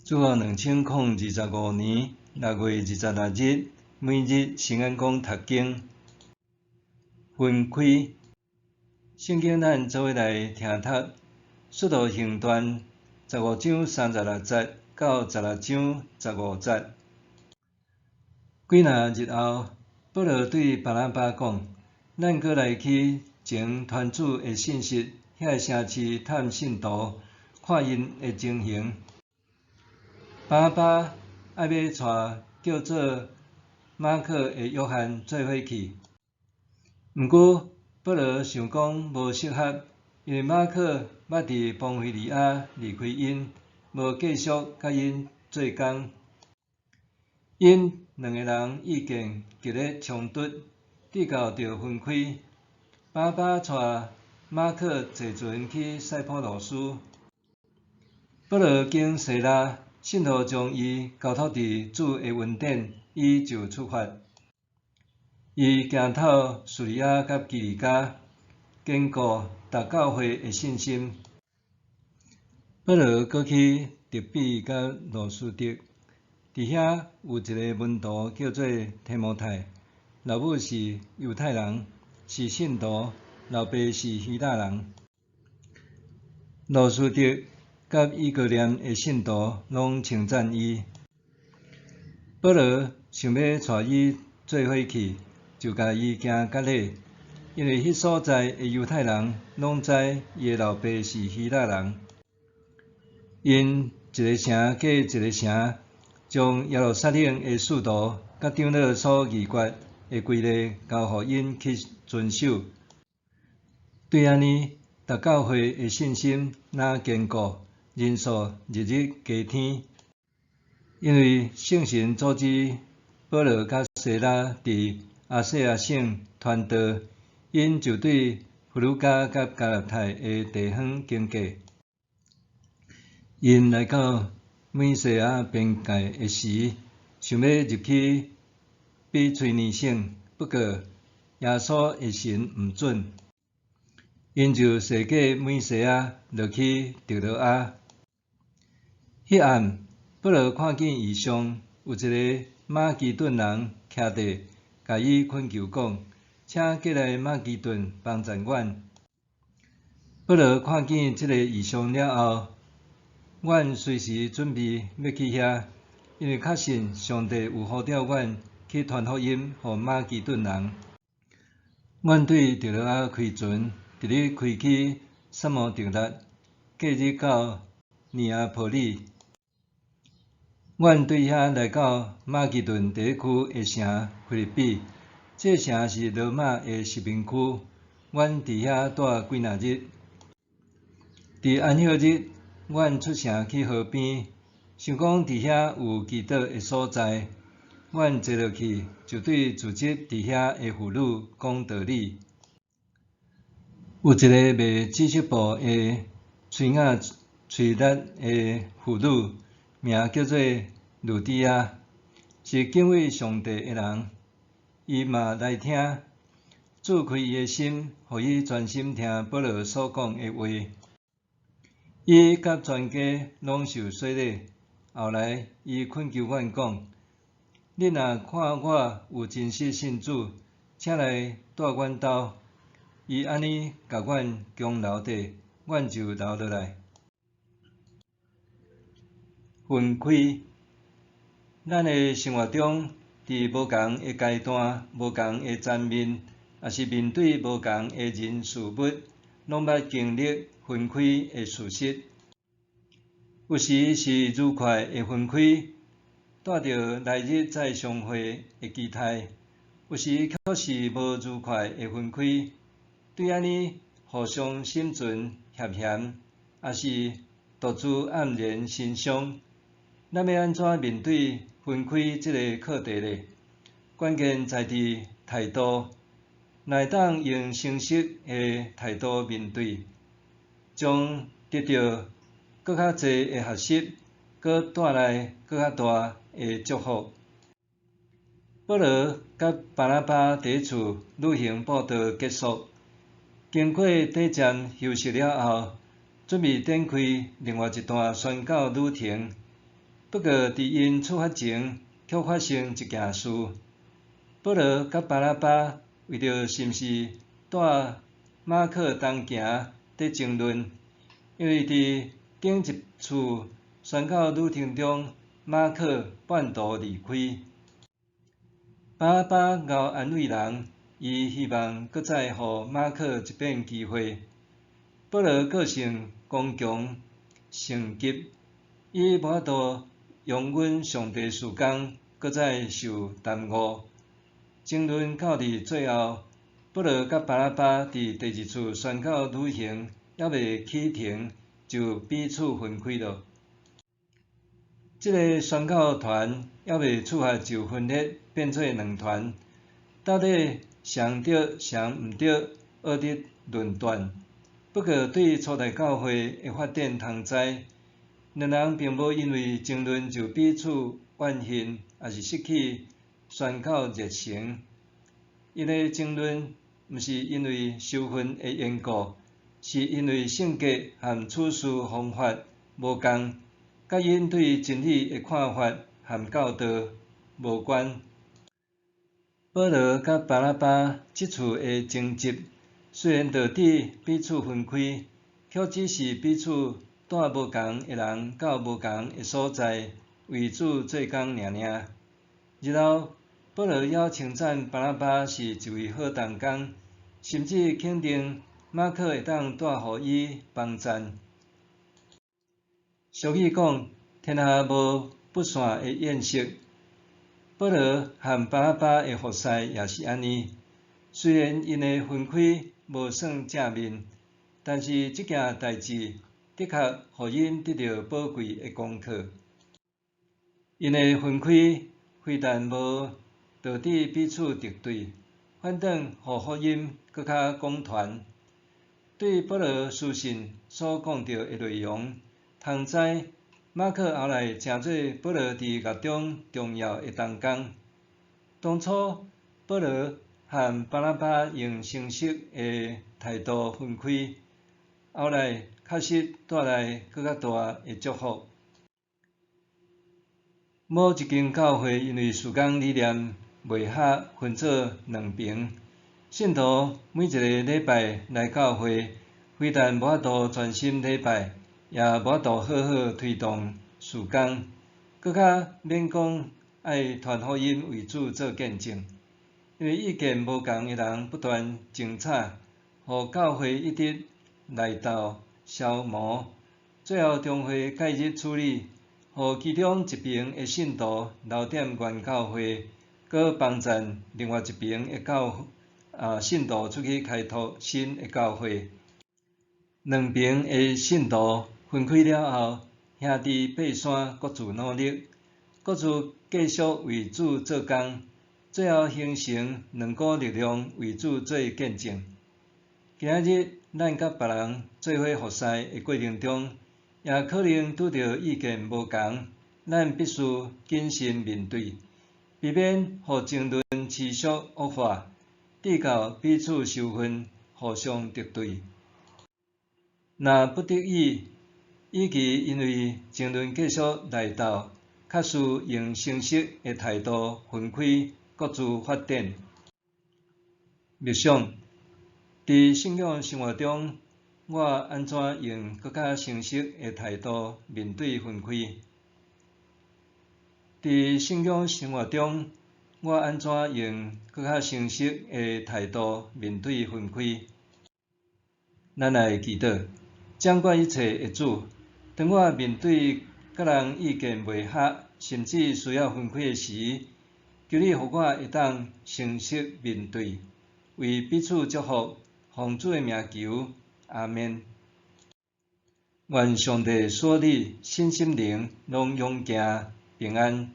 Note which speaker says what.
Speaker 1: 主後2025年6月26日，每日新眼光讀經。分開聖經，咱做伙來聽讀《使徒行傳》15章36節到16章15節。幾若日後，保羅對巴拿巴講：咱閣來去前傳主的信息遐个城市探信徒，看𪜶的情形。巴拿巴愛欲帶叫做馬可的約翰做伙去，毋過保羅想講無適合，因為馬可捌佇磅腓利亞離開𪜶，無繼續佮𪜶做工。𪜶兩个人意見激烈衝突，直到著分開。巴拿巴帶馬可坐船去塞浦路斯，保羅經西拉。信徒將伊交託佇主的恩典，伊就出發。伊行透敘利亞佮基利家，堅固逐教會的信心。保羅閣去德比佮路司得，佇遐有一个門徒叫做提摩太，老母是猶太人，是信徒，老爸是希臘人。路司得佮伊哥念的信徒攏稱讚伊。保羅想欲帶伊做伙去，就共伊行割禮，因為彼所在的猶太人攏知伊的老爸是希臘人。𪜶一个城過一个城，將耶路撒冷的使徒佮長老所議決的規例交予𪜶去遵守。對按呢，逐教會的信心若堅固，人數日日加添。因為聖神阻止保羅佮西拉佇亞細亞省傳道，𪜶就對弗魯加佮加拉太的地方經過。𪜶來到米西亞邊界的時，想欲入去庇推尼省，不過耶穌的神毋准，𪜶就踅過米西亞落去特羅亞。彼暗，保羅看見異象，有一个馬其頓人徛佇，共伊懇求講：請過來馬其頓幫贊阮。保羅看見這个異象了後，阮隨時準備欲去遐，因為確信上帝有呼召阮去傳福音予馬其頓人。阮對特羅亞開船，翌日開去薩摩特辣，隔日到尼亞波里。阮對遐來到馬其頓第一區的城腓立比，這城是羅馬的殖民區。阮佇遐蹛幾若日。佇安息日，阮出城去河邊，想講佇遐有祈禱的所在。阮坐落去，就對聚集佇遐的婦女講道理。有一個賣紫色布的催雅催力的婦女，名叫做呂底亞，是敬畏上帝的人。伊嘛來聽，主開伊的心，予伊專心聽保羅所講的話。伊佮全家攏受洗禮。後來，伊懇求阮講：恁若看我有真實信主，請來蹛阮兜。伊按呢共阮強留著，阮就留落來。分開，咱的生活中，佇無仝的階段、無仝的層面，抑是面對無仝的人事物，攏捌經歷分開的事實。有時是愉快的分開，帶著來日再相會的期待；有時卻是無愉快的分開，對按呢互相心存嫌嫌，抑是獨自黯然神傷。咱欲按怎面對分開這个課題呢？關鍵在佇態度，若會當用誠實的態度面對，將得著閣較濟的學習，閣帶來閣較大的祝福。保羅佮巴拿巴第一次旅行佈道結束，經過短暫休息了後，準備展開另外一段宣教旅程。不過佇𪜶出發前，卻發生一件事。保羅佮巴拿巴為著是毋是帶馬可同行佇爭論，因為佇頂一次宣教旅程中，馬可半途離開。巴拿巴𠢕安慰人，伊希望閣再予馬可一遍機會。保羅個性剛強性急，伊無法度容忍上帝事工閣再受耽誤。爭論到佇最後，保羅佮巴拿巴佇第二次宣教旅行猶未啟程，就彼此分開囉。這个宣教團猶未出發就分裂變做兩團，到底誰對誰毋對，學得論斷。不過對初代教會的發展通知，兩人並無因為爭論就彼此怨恨，抑是失去宣教熱誠。𪜶的爭論毋是因為收分的緣故，是因為性格和處事方法無仝，佮𪜶對真理的看法和教導無關。保羅佮巴拿巴這次的爭執，雖然導致彼此分開，卻只是彼此帶無仝的人到無仝的所在，為主做工爾爾。日後，保羅猶稱讚巴拿巴是一位好同工，甚至肯定馬可會當帶予伊幫贊。俗語講：天下無不散的宴席。保羅和巴拿巴的服侍也是按呢。雖然𪜶的分開無算正面，但是這件代誌的確予𪜶得著寶貴的功課。𪜶的分開非但無導致彼此敵對，反轉予福音閣較廣傳。對保羅書信所講著的內容，通知馬可後來成做保羅佇獄中重要的同工。當初保羅和巴拿巴用誠實的態度分開，後來確實帶來閣較大的祝福。某一間教會因為事工理念袂合，分做兩爿。信徒每一个禮拜來教會，非但無法度專心禮拜，也無法度好好推動事工，閣較免講愛傳福音為主做見證。因為意見無仝的人不斷爭吵，予教會一直內鬥消磨，最後中會介入處理，予其中一爿的信徒留踮原教會，閣幫贊另外一爿的教信徒出去開拓新的教會。兩爿的信徒分開了後，兄弟爬山各自努力，各自繼續為主做工，最後形成兩股力量為主做見證。今仔日咱佮別人做伙服侍的過程中，也可能拄著意見無仝，咱必須謹慎面對，避免予爭論持續惡化，直到彼此仇恨，互相敵對。若不得已，與其因為爭論繼續內鬥，較需用誠實的態度分開，各自發展。默想，佇信仰生活中，我按怎用閣較誠實的態度面對分開？佇信仰生活中，我按怎用閣較誠實的態度面對分開？咱來祈禱，掌管一切的主，當我面對佮人意見袂合，甚至需要分開的時，求你予我會當誠實面對，為彼此祝福，奉主的名求，阿們。願上帝賜你身心靈攏勇健平安。